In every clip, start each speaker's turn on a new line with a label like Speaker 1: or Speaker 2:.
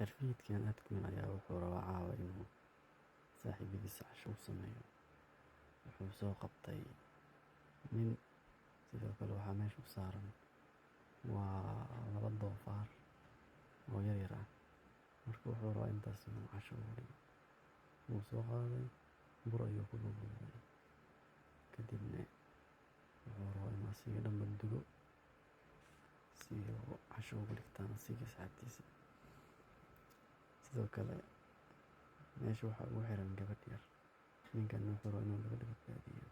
Speaker 1: Cirfiidkan aadka weyn ayaa wuxuu rabaa caawa inuu saaxiibadiisa casho u sameeyo. Wuxuu soo qabtay nin, sidoo kale waxaa meesha u saaran waa laba doofaar oo yaryar ah. Marka wuxuu rabaa intaas inuu casho ugu dhigo. Wuu soo qaaday, bur ayuu ku duuduubay, kadibna wuxuu rabaa inuu asiga dhanba dubo si uu casho ugu dhigtaan asiga asxaabtiisa. Sidoo kale meesha waxaa ugu xiran gabadh yar. Ninkan wuxuu rabaa inuu gabadha badbaadiyo.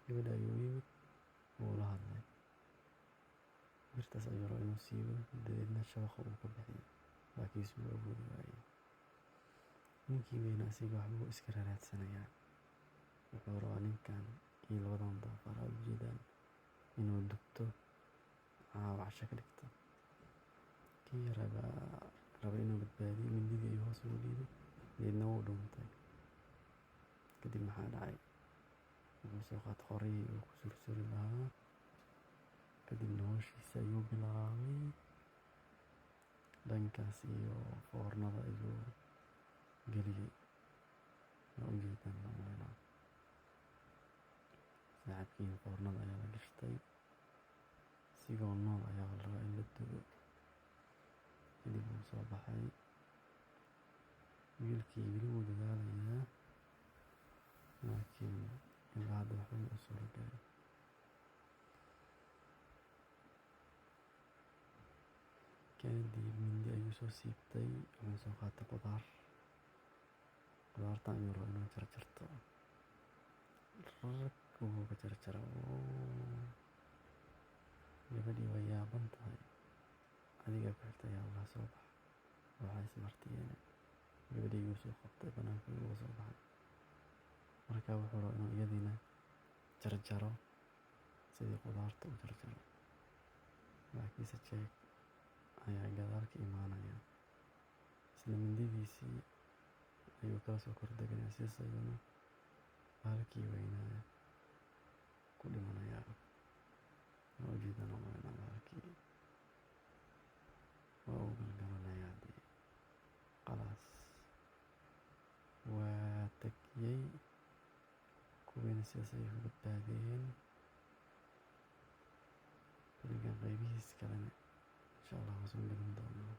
Speaker 1: Gabadha ayuu u yimid, wuu la hadlay. Birtaas ayuu rabaa inuu siibo, dabeedna shabaqa uu ka bixiyo, laakiinse wuu awoodi waayey. Ninkii weynaa asiga waxbuu iska raadsanayaa. Wuxuu rabaa ninkan iyo labadan doofaar aad u jeedaan inuu dubto, caawa casho ka dhigto. Kii yaraa baa rabay inuu badbaadiyo, mindidii ayuu hoos ugu dhiibay, dabeedna wuu dhuuntay. Kadib maxaa dhacay? Wuxuu soo qaatay qoryihii uu ku sursuri lahaa, kadibna hawshiisa ayuu bilaabay. Dhankaas iyo foornada ayuu geliyey. Waa u jeedaan baan umaleynaa. Saaxiibkiina foornada ayaa la gashtay. Isigoo nool ayaa la rabaa in la dubo. Kadib wuu soo baxay. Wiilkii weli wuu dadaalayaa, laakiin ilaa hadda waxba ma u suura galin. Kadib mindi ayuu soo siibtay, wuxuu soo qaatay qudaar. Qudaartan ayuu rabaa inuu jarjarto. Rag wuu ka jarjara. Gabadhii way yaaban tahay. Adiga ku xigta ayaa la soo bax. Waxay ismartiyeen. Gabadhii ayuu soo qabtay, banaanka ayuu uga soo baxay. Markaa wuxuu rabaa inuu iyadiina jarjaro sidii qudaarta u jarjaro. Laakiinse jeeg ayaa gadaal ka imaanaya. Isla mindidiisii ayuu kala soo kordhiganayaa, sidaas ayuuna bahalkii weynaa ku dhimanayaa. Waa u jeedaan umaleynaa bahalkii. Waa uu galgalanayaa dee. Khalaas. Waa tagiyey. Kuwiina sidaas ayay ku badbaadeen. Filimkan qaybihiisa kalena insha Allah waan soo gelin doonaa.